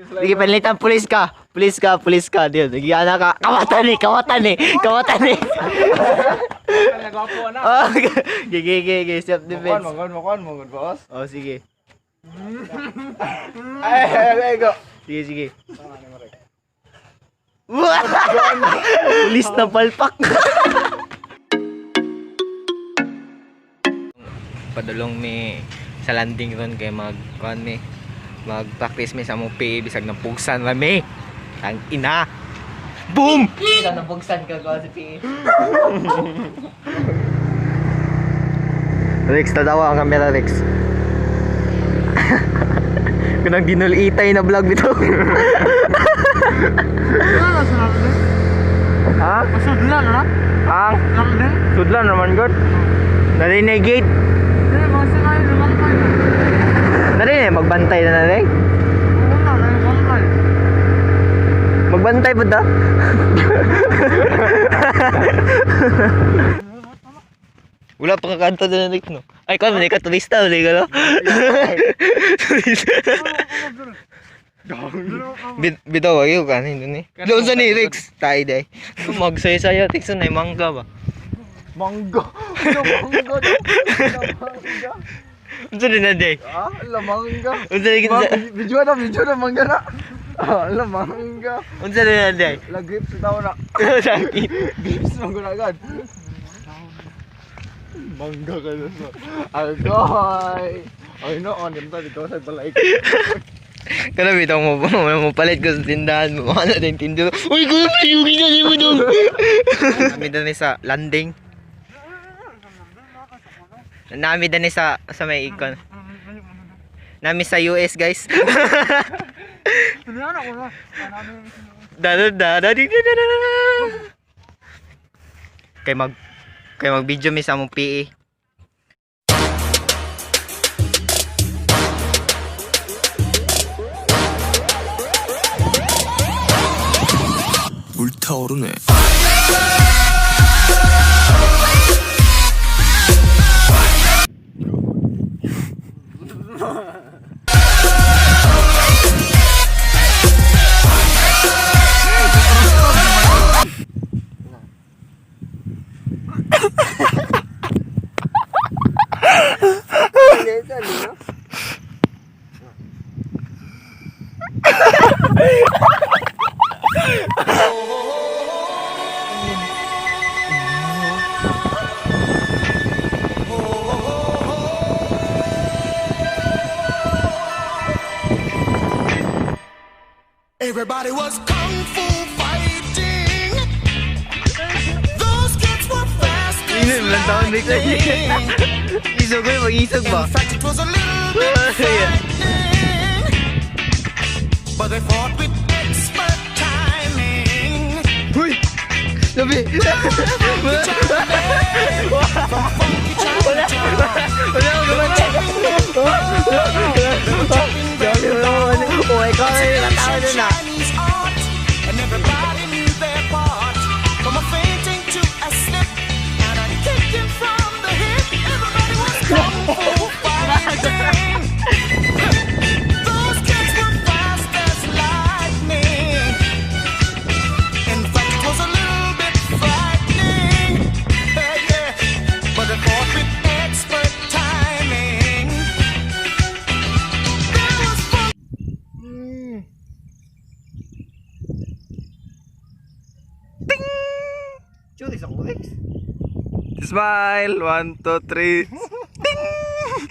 Sige, panlitan, pulis ka. Pulis ka, pulis ka. Diyo, sige, anak ka. Kawatan eh, kawatan eh. Kawatan eh. Nagwapo na. Oh, sige, sige, sige. Self defense. Mangon, mangon, mangon, boss. Oh, sige. Ay, ay, ay, go. Sige, sige. Wah! Pulis na palpak. Padulong mi sa landing ron kay mag kuan mi, mag practice mi sa among PE bisag napugsan ra mi. Ang ina. Boom! Napugsan ka ko sa PE. Rex, tatawa ang camera, Rex. Kunang ginulitay na vlog bitaw. Ha? Sudlan na? Ang Landing? sudlan naman god. Narinay gate. Hindi, mga sinayo, lumangkay. Narinay magbantay na narin. Oo na, lumangkay. Magbantay po ta. Wala pa kakanta na narik no. Ay, kung ka turista, wala ka no? Turista. Bitaw, wag yun kanin dun eh. Doon sa ni Rex, tayo day. Magsaya-saya, Rex, na mangga ba? Mangga. Mangga. Mangga. Unsa din na day? Ah, lamangga. Unsa din Video na, video na mangga na. Ah, lamangga. Unsa din na day? La grips tao na. Sakit. Grips mangga na agad. Mangga ka na sa. Agoy. Ay no, on ta dito sa balay. Kana bitaw mo mo palit ko sa tindahan mo. Ano din tindero. Uy, kuya, may yugi na mo dong. Nami dani sa landing. Nami dani sa may ikon. Nami sa US, guys. Sudlan ako na. Da da da da di, da da da da. Kay mag video mi sa among E. PE. 불타오르네. Everybody was kung fu fighting. Those kids were fast as Ilan taon Rex? lightning. Isog ko, mag-isog ba? In fact, it was a little bit frightening. But they fought with expert timing. Uy! Labi! From funky Chinatown. Wala akong gumatay. Oh, ikaw ay natao na na. Chinese art, and everybody knew their part. From a fainting to a slip, and a kicking from the hip. Everybody was kung fu fighting. Those kids were fast as lightning. In fact, it was a little bit frightening. Yeah, yeah. But they fought with expert timing. There was fun. Churi sa Rex. Smile, 1 2 3.